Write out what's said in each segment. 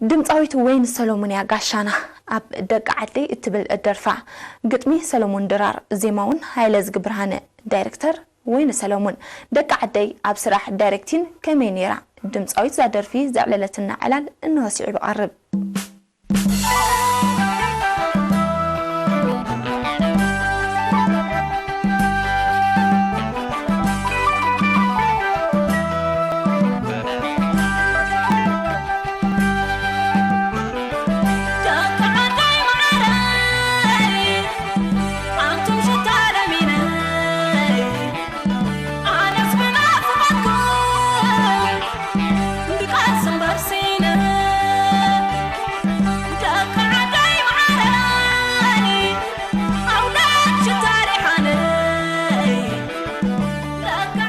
ድምፃዊት ወይኒ ሰሎሙን እያ ጋሻና ኣብ ደቂ ዓደይ እትብል ደርፋ። ግጥሚ ሰሎሙን ድራር፣ ዜማ እውን ሃይለ ዝግብርሃነ። ዳይሬክተር ወይኒ ሰሎሙን። ደቂ ዓደይ ኣብ ስራሕ ዳይሬክቲን ከመይ ነይራ? ድምፃዊት እዛ ደርፊ ዘዕለለትና ዕላል እንሆ ስዒቡ ቀርብ።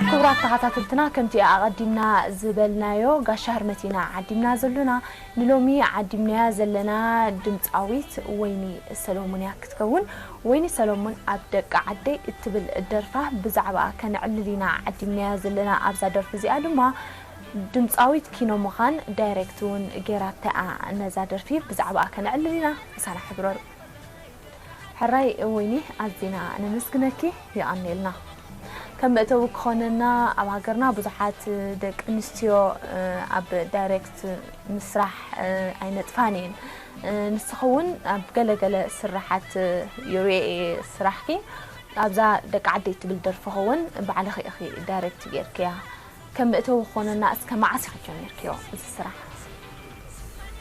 ክቡራት ተኸታተልትና፣ ከምቲ ኣቐዲምና ዝበልናዮ፣ ጋሻ ህርመት ኢና ዓዲምና ዘሎና። ንሎሚ ዓዲምናያ ዘለና ድምፃዊት ወይኒ ሰሎሙን እያ ክትከውን። ወይኒ ሰሎሙን ኣብ ደቂ ዓደይ እትብል ደርፋ ብዛዕባኣ ከነዕልል ኢና ዓዲምናያ ዘለና። ኣብዛ ደርፊ እዚኣ ድማ ድምፃዊት ኪኖ ምዃን ዳይሬክት እውን ገይራታ እያ ነዛ ደርፊ። ብዛዕባኣ ከነዕልል ኢና። ምሳና ሕብረሩ። ሕራይ ወይኒ፣ ኣዚና ነመስግነኪ። የቐንየልና። ከም መእተዊ ክኾነና፣ ኣብ ሃገርና ብዙሓት ደቂ ኣንስትዮ፣ እ፣ ኣብ ዳይሬክት ምስራሕ፣ እ፣ ኣይነጥፋን እየን። እ፣ ንስኺ እውን ኣብ ገለገለ ስራሓት፣ እ፣ ይሪኤ እየ ስራሕኪ። ኣብዛ ደቂ ዓደይ ትብል ደርፊ ኸውን ባዕልኺ ኢኺ ዳይሬክት ጌርክያ። ከም መእተዊ ክኾነና፣ እስከ መዓስ ኢኺ ጀሚርክዮ እዚ ስራሕ?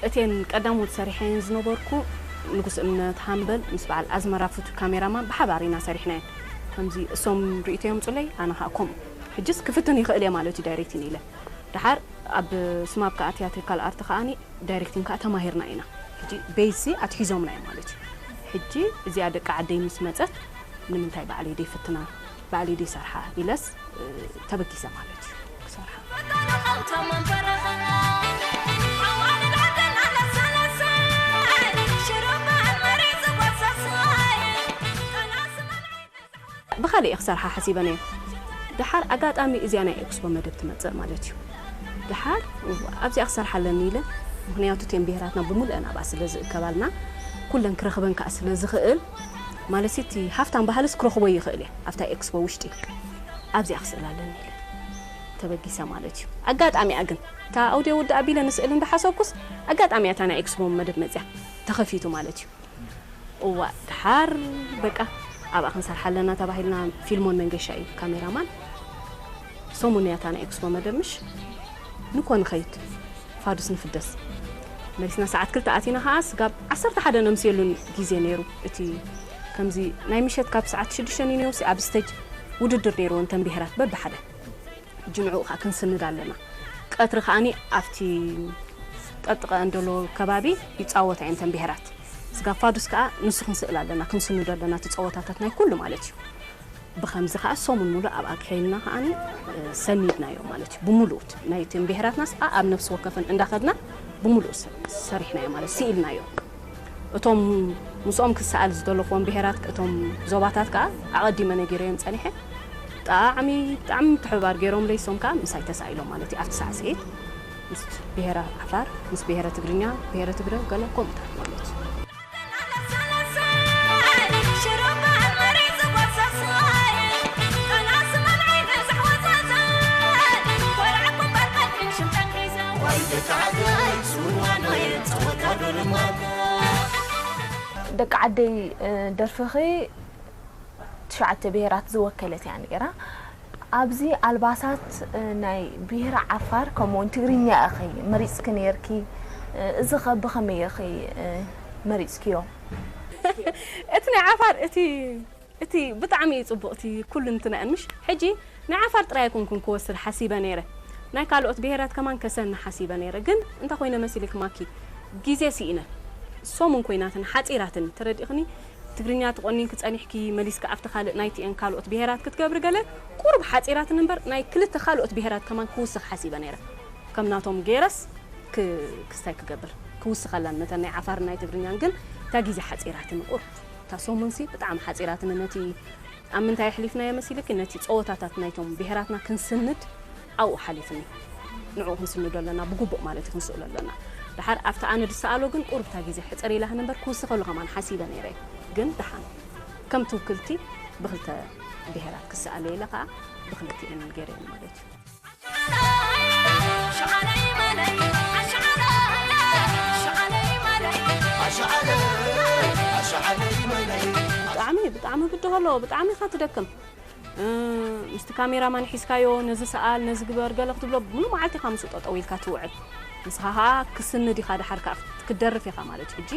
እተን ቀዳሞት ሰሪሐን ዝነበርኩ፣ ንጉስ እምነት ሃምበል ምስ በዓል ኣዝመራ ፍቱ ካሜራማን ብሓባር ኢና ሰሪሕናየን። ከምዚ እሶም ርእይቶ የምጹለይ፣ ኣነ ኸኣ ከምኡ። ሕጅስ ክፍትን ይኽእል እየ ማለት እዩ ዳይሬክቲን ኢለ። ደሓር ኣብ ስማብ ከኣ ቲያትሪካል ኣርት ከኣኒ ዳይሬክቲን ከኣ ተማሂርና ኢና። ሕጂ ቤዝሲ ኣትሒዞምና እዮም ማለት እዩ። ሕጂ እዚኣ ደቂ ዓደይ ምስ መጸት፣ ንምንታይ ባዕለይ ደይፍትና፣ ባዕለይ ደይሰርሓ ኢለስ፣ እ፣ ተበጊሰ ማለት እዩ ክሰርሓ። ብኻልእ እየ ክሰርሓ ሓሲበ ነይረ። ደሓር ኣጋጣሚ እዚኣ ናይ ኤክስፖ መደብ ትመጽእ ማለት እዩ። ደሓር ኣብዚኣ ክሰርሓ ኣለኒ ኢለ፣ ምኽንያቱ እተን ብሄራትና ብምሉአን ኣብኣ ስለ ዝእከባልና፣ ኩለን ክረኽበን ከኣ ስለ ዝኽእል፣ ማለት እቲ ሃፍታም ባህልስ ክረኽቦ ይኽእል እየ ኣብታ ኤክስፖ ውሽጢ። ኣብዚኣ ክስእል ኣለኒ ኢለ ተበጊሰ ማለት እዩ። ኣጋጣሚኣ ግን፣ እታ ኣውድዮ ውድእ ኣቢለ ንስእል እንዳሓሰብኩስ፣ ኣጋጣሚ እያ እታ ናይ ኤክስፖ መደብ መጽያ ተኸፊቱ ማለት እዩ። እዋ፣ ደሓር በቃ ኣብኣ ክንሰርሓ ኣለና ተባሂልና፣ ፊልሞን መንገሻ እዩ ካሜራማን። ሰሙን እያ እታ ናይ ኤክስፖ መደብ ምሽ ንኮ ንኸይድ፣ ፋዱስ ንፍደስ። መሊስና ሰዓት ክልተ ኣቲና ኸዓ ስጋብ ዓሰርተ ሓደ ነምስየሉን ግዜ ነይሩ። እቲ ከምዚ ናይ ምሸት ካብ ሰዓት ሽዱሽተ ንንዮሲ ኣብ ስቴጅ ውድድር ነይርዎ እንተን ብሄራት በብሓደ። ሕጂ ንዕኡ ኸዓ ክንስንድ ኣለና። ቀትሪ ኸዓኒ ኣብቲ ጠጥቀአን ዘሎ ከባቢ ይጻወታ እየን እተን ብሄራት። ስጋብ ፋዱስ ከኣ ንሱ ክንስእል ኣለና፣ ክንስንዶ ኣለና፣ እቲ ጸወታታት ናይ ኩሉ ማለት እዩ። ብኸምዚ ከኣ ሰሙን ሙሉእ ኣብኣ ኬድና ከኣኒ፣ እ፣ ሰኒድናዮ ማለት እዩ። ብምሉኡት ናይተን ብሄራትናስ ኣብ ነፍሲ ወከፈን እንዳኸድና ብምሉኡ ሰ-፣ ሰሪሕናዮ ማለት ስኢልናዮ። እቶም ምስኦም ክሰኣል ዝደለኽዎም ብሄራት፣ እቶም ዞባታት ከኣ ኣቐዲመ ነጊረዮም ጸኒሐ። ብጣዕሚ፣ ብጣዕሚ ምትሕብባር ገይሮምለይ፣ እሶም ከኣ ምሳይ ተሳኢሎም ማለት እዩ። ኣብቲ ሳዕስዒት ምስ ብሄረ ዓፋር፣ ምስ ብሄረ ትግርኛ፣ ብሄረ ትግረ ገለ ከምኡታት ማለት እዩ። ደቂ ዓደይ፣ እ፣ ደርፍኺ ትሽዓተ ብሄራት ዝወከለት እያ ነይራ። ኣብዚ ኣልባሳት፣ እ፣ ናይ ብሄረ ዓፋር ከምኡውን ትግርኛ ኢኺ መሪጽኪ ነይርኪ። እ፣ እዚ ኸ ብኸመይ ኢኺ፣ እ፣ መሪጽክዮ? እቲ ናይ ዓፋር፣ እቲ፣ እቲ ብጣዕሚ እዩ ጽቡቕ፣ እቲ ኩሉ እንትንኣን ምሽ። ሕጂ ናይ ዓፋር ጥራይ ኣይኮንኩን ክወስድ ሓሲበ ነይረ። ናይ ካልኦት ብሄራት ከማን ከሰኒ ሓሲበ ነይረ። ግን እንታይ ኮይነ መሲልክ ማኪ? ግዜ ስኢነ። ሰሙን ኮይናትን ሓጺራትን፣ ተረዲእኽኒ? ትግርኛ ተቆኒንኪ ጸኒሕኪ፣ መሊስኪ ኣብቲ ካልእ ናይቲኤን ካልኦት ብሄራት ክትገብሪ ገለ ቁሩብ ሓጺራትን እምበር፣ ናይ ክልተ ካልኦት ብሄራት ከማን ክውስኽ ሓሲበ ነይረ። ከም ናቶም ገይረስ ክ-፣ ክስታይ ክገብር፣ ክውስኸላን ነተን ናይ ዓፋርን ናይ ትግርኛን ግን እታ ግዜ ሓጺራትን ቁሩብ። እታ ሰሙንሲ ብጣዕሚ ሓጺራትን ነቲ ኣብ ምንታይ ኣሕሊፍናዮ መሲልኪ? ነቲ ጸወታታት ናይቶም ብሄራትና ክንስንድ ኣብኡ ሓሊፍኒ። ንዕኡ ክንስንዶ ኣለና፣ ብግቡእ ማለት እዩ ክንስእሎ ኣለና። ድሓር ኣብቲ ኣነ ዝሰኣሎ ግን ቁሩብታ ግዜ ሕጽር ኢላ እምበር ክውስኸሉ ከማን ሓሲበ ነይረ። ግን ደሓን ከም ትውክልቲ ብኽልተ ብሄራት ክሰኣለ ኢለ ከኣ ብኽልቲኤን ገይረን ማለት እዩ። ብጣዕሚ ብጣዕሚ ብድሆ ኣለዎ። ብጣዕሚ ኢኻ ትደክም። እ፣ ምስቲ ካሜራማን ሒዝካዮ ነዚ ሰኣል ነዚ ግበር ገለ ክትብሎ ሙሉ መዓልቲ ኢኻ ምስኡ ጠጠው ኢልካ ትውዕል። ንስኻ ኸኣ ክስንድ ኢኻ ደሓር ከኣ ክትደርፍ ኢኻ ማለት እዩ። ሕጂ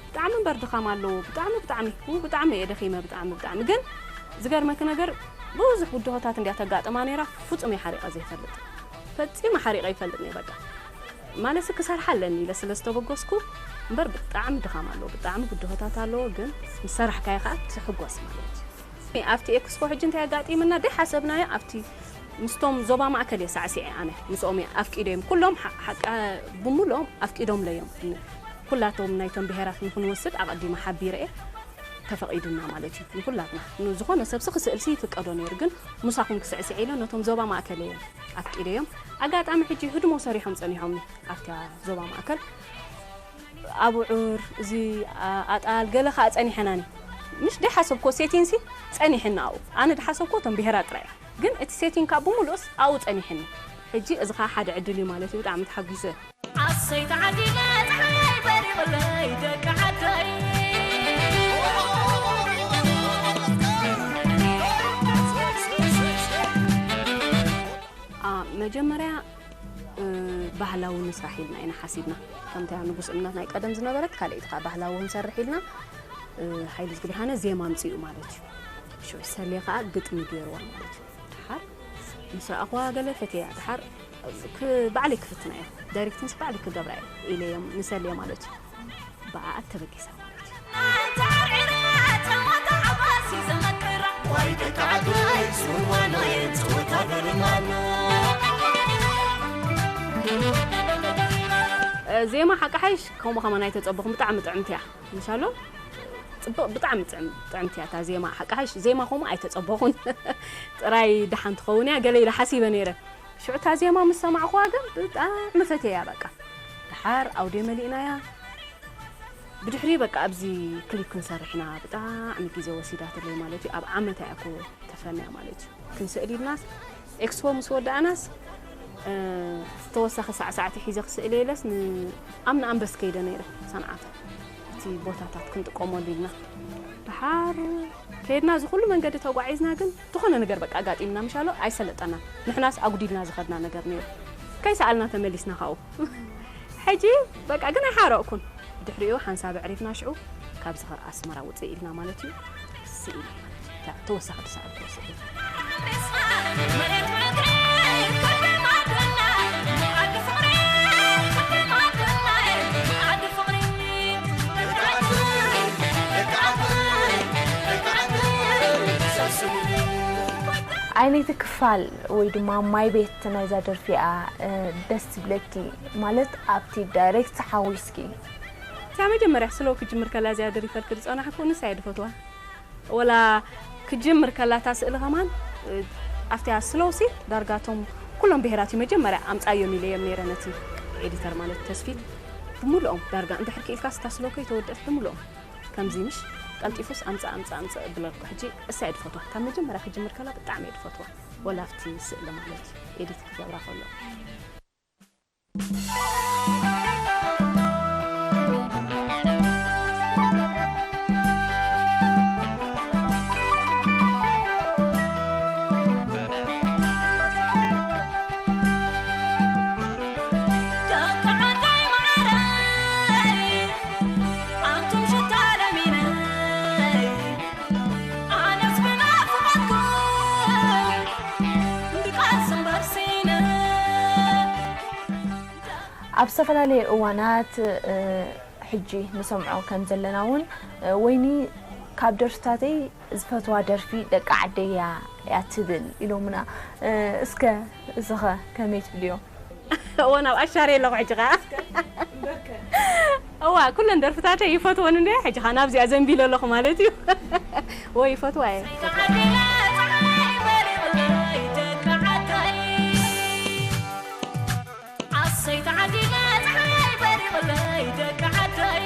ብጣዕሚ እምበር ድኻም ኣለዎ። ብጣዕሚ ብጣዕሚ ው ብጣዕሚ እየ ደኺመ ብጣዕሚ ብጣዕሚ ግን ዝገርመኪ ነገር ብዙሕ ብድሆታት እንድያ ተጋጥማ ነይራ። ፍጹም እየ ሓሪቐ ዘይፈልጥ። ፈጺመ ሓሪቐ ይፈልጥ እየ በቃ። ማለትሲ ክሰርሓ ኣለኒ ኢለ ስለ ዝተበገስኩ እምበር ብጣዕሚ ድኻም ኣለዎ። ብጣዕሚ ብድሆታት ኣለዎ ግን ምስ ሰራሕካዮ ከኣ ትሕጎስ ማለት እዩ። ኣብቲ ኤክስፖ ሕጂ እንታይ ኣጋጢምና ደይሓሰብናዮ ኣብቲ ምስቶም ዞባ ማእከል እየ ሳዕሲዐ ኣነ ምስኦም እየ ኣፍቂደዮም ኩሎም ሓ- ሓቃ ብምሉኦም ኣፍቂዶምለዮም ኩላቶም ናይቶም ብሄራት ንክንወስድ ኣቐዲመ ሓቢረ እየ ተፈቒዱና ማለት እዩ ንኩላትና ዝኾነ ሰብሲ ክስእልሲ ይፍቀዶ ነይሩ ግን ምሳኹም ክስዕስዕ ኢለ ነቶም ዞባ ማእከል እየ ኣፍቂደዮም ኣጋጣሚ ሕጂ ህድሞ ሰሪሖም ጸኒሖም ኣብታ ዞባ ማእከል ኣቡዑር እዚ ኣጣል ገለ ከዓ ጸኒሐናኒ ምሽ ደይ ሓሰብኮ ሴቲንሲ ጸኒሕኒ ኣኡ ኣነ ድሓሰብኮ እቶም ብሄራ ጥራይ ግን እቲ ሴቲን ካብ ብምሉእስ ኣኡ ጸኒሕኒ ሕጂ እዚ ከዓ ሓደ ዕድል እዩ ማለት እዩ ብጣዕሚ ተሓጒሰ ኣሰይ ተዓዲለ ፀሓይ በሪቕለይ ደቂ ዓደይ መጀመርያ ባህላዊ ንስራሕ ኢልና ኢና ሓሲብና። ከምታ ንጉስ እምነት ናይ ቀደም ዝነበረት ካልኣይቲ ከዓ ባህላዊ ክንሰርሕ ኢልና። ሓይሉ ዝግብርሃነ ዜማ ኣምፂኡ ማለት እዩ። ሽዑ ሰሌ ከዓ ግጥሚ ገይርዋ ማለት እዩ። ድሓር ምስ ረኣኽዋ ገለ ፈትየያ። ድሓር ባዕለይ ክፍትና እየ። ዳይሬክቲንስ ባዕለይ ክገብራ እየ ኢለዮም ንሰሌ ማለት እዩ። ብኣኣ ተበጊሳ ማለት እዩ። ዜማ ሓቂ ሓይሽ ከምኡ ከማን ኣይተጸበኹን ብጣዕሚ ጥዕምቲ እያ ምሻሎ ጽብቕ ብጣዕሚ ጥዕምቲ እያ እታ ዜማ ሓቂ ሓይሽ ዜማ ከምኡ ኣይተጸበኹን ጥራይ ደሓን ትኸውን እያ ገለ ኢለ ሓሲበ ነይረ ሽዑ እታ ዜማ ምስ ሰማዕኹዋ ግን ብጣዕሚ ፈትየያ በቃ ደሓር ኣውድዮ መሊእናያ ብድሕሪ በቃ ኣብዚ ክሊፕ ክንሰርሕ ኢና ብጣዕሚ ግዜ ወሲዳትለይ ማለት እዩ ኣብ ዓመት እያ እኮ ተፈንያ ማለት እዩ ክንስእል ኢልናስ ኤክስፖ ምስ ወዳእናስ ተወሳኺ ሳዕሳዕቲ ሒዘ ክስእል ኢለስ ኣምና ኣንበስ ከይደ ነይረ ሰንዓፈ እቲ ቦታታት ክንጥቀመሉ ኢልና ድሓር ከይድና እዚ ኩሉ መንገዲ ተጓዒዝና ግን ዝኾነ ነገር በቃ ኣጋጢምና ምሻሎ ኣይሰለጠና ንሕናስ ኣጉዲልና ዝኸድና ነገር ነይሩ ከይሰኣልና ተመሊስና ካብኡ ሕጂ በቃ ግን ኣይሓረቕኩን ድሕሪኡ ሓንሳብ ኣዕሪፍና ሽዑ ካብዚ ከ ኣስመራ ውፅእ ኢልና ማለት እዩ ስኢና ማለት እዩ ተወሳኺ ተሰኣልኩ ስኢና ዓይነይቲ ክፋል ወይ ድማ ማይ ቤት ናይዛ ደርፊ እያ ደስ ትብለኪ ማለት ኣብቲ ዳይሬክት ተሓዊስኪ እታ መጀመርያ ስለው ክጅምር ከላ እዚኣ ደሪፈልኪ ዝፀናሕኩ ንሳ እየ ድፈትዋ ወላ ክጅምር ከላ እታ ስእሊ ከማን ኣብቲያ ስለው ሲ ዳርጋቶም ኩሎም ብሄራት እዩ መጀመርያ ኣምፃዮም ኢለዮም ነይረ ነቲ ኤዲተር ማለት ተስፊት ብምልኦም ዳርጋ እንድሕር ክኢልካ ስታ ስለው ከይተወደት ብምልኦም ከምዚ ምሽ ቀልጢፉስ ኣምጻእ ኣምጻእ ኣምጻእ እብለልኩ ሕጂ እሳ እየ ድፈትዋ ካብ መጀመርያ ክጅምር ከላ ብጣዕሚ እየ ድፈትዋ ወላ ኣብቲ ስእሊ ማለት እዩ ኤዲት ክገብራ ከሎ ኣብ ዝተፈላለየ እዋናት ሕጂ ንሰምዖ ከም ዘለና እውን ወይኒ ካብ ደርፍታተይ ዝፈትዋ ደርፊ ደቂ ዓደይ እያ እያ ትብል ኢሎምና እስከ እዚኸ ከመይ ትብልዮ እወ ናብ ኣሻርየ ኣለኹ ሕጂ ኸዓ እዋ ኩለን ደርፍታተይ ይፈትወን እንደ ሕጂ ኸዓ ናብዚኣ ዘንቢለ ኣለኹ ማለት እዩ ወይ ይፈትዋ እየ ኣሰይ ተዓዲለ ፀሓይ በሪቕለይ ደቂ ዓደይ ኣሰይ ተዓዲለ ፀሓይ በሪቕለይ ደቂ ዓደይ።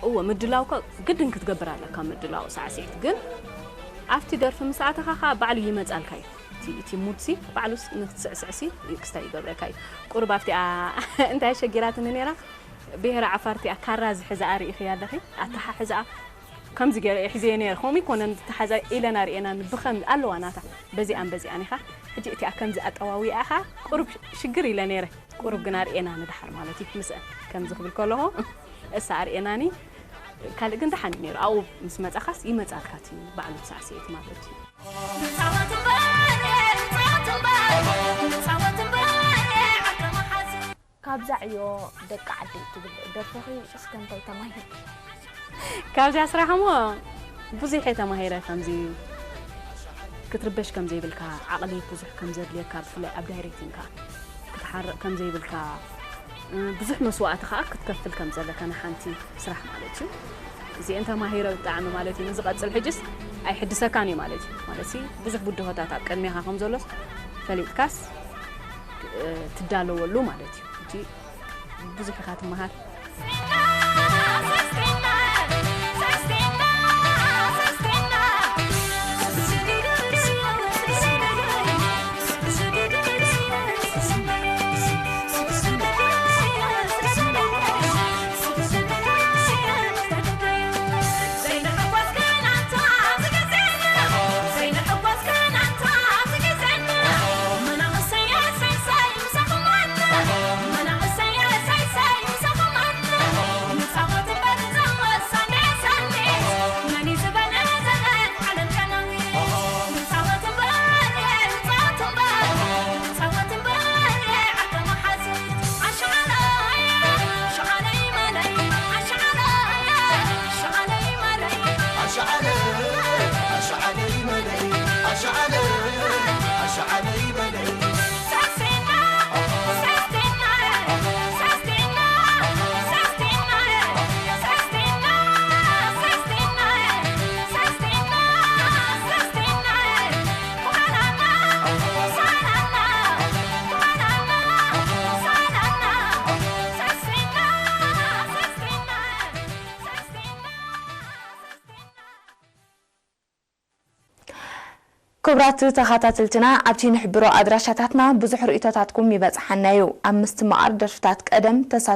እወ፣ ምድላው እኮ ግድን ክትገብር ኣለካ። ምድላው ሳዕስዒት ግን ኣብቲ ደርፊ ምስ ኣተኻ ኸኣ ባዕሉ ይመጻልካ እዩ። እቲ፣ እቲ ሙድሲ ባዕሉስ ንክትስዕስዕሲ ክስታይ ይገብረካ እዩ። ቁሩብ ኣብቲኣ እንታይ ኣሸጊራትኒ ነይራ፣ ብሄረ ዓፋር እቲኣ ካራ ዝሕዝኣ ርኢኽያ ኣለኺ? ኣተሓሕዝኣ ከምዚ ገይረ እየ ሒዘዮ ነይረ። ከምኡ ይኮነን ዝተሓዛ ኢለና ርኤና ብኸም ኣለዋ ናታ በዚኣን በዚኣን ኢኻ። ሕጂ እቲኣ ከምዚ ኣጠዋዊኣኻ ቁሩብ ሽግር ኢለ ነይረ። ቁሩብ ግን ኣርእየና ንድሓር ማለት እዩ። ምስአን ከምዚ ክብል ከለኹ እሳ ኣርእየናኒ። ካልእ ግን ደሓን እዩ ነይሩ። ኣብኡ ምስ መጻኻስ ይመጻልካ እቲ ባዕሉ ሳዕስዒት ማለት እዩ። ንጻወት እምበር፣ ንጻወት እምበር፣ ንጻወት እምበር፣ ዓርከ መሓዙት። ካብዛ ዕዮ ደቂ ዓደይ ትብል ደርፍኺ እስከ እንታይ ተማሂርኪ? ካብዚኣ ስራሕ እሞ ብዙሕ እየ ተማሂረ። ከምዚ ክትርበሽ ከም ዘይብልካ፣ ዓቕሊ ብዙሕ ከም ዘድልየካ፣ ብፍላይ ኣብ ዳይሬክቲንግካ ክትሓርቕ ከም ዘይብልካ፣ እ፣ ብዙሕ መስዋእቲ ከኣ ክትከፍል ከም ዘለካ ንሓንቲ ስራሕ ማለት እዩ። እዚአን ተማሂረ ብጣዕሚ ማለት እዩ። ንዝቐጽል ሕጅስ ኣይሕድሰካን እዩ ማለት እዩ። ማለት ሲ ብዙሕ ብድሆታት ኣብ ቅድሜኻ ከም ዘሎስ ፈሊጥካስ፣ እ፣ ትዳለወሉ ማለት እዩ። ሕጂ ብዙሕ ኢኻ ትመሃር። ክቡራት ተኸታተልትና፣ ኣብቲ ንሕብሮ ኣድራሻታትና ብዙሕ ርእይቶታትኩም ይበጽሓና እዩ። ኣብ ምስትምቓር ደርፍታት ቀደም ተሳ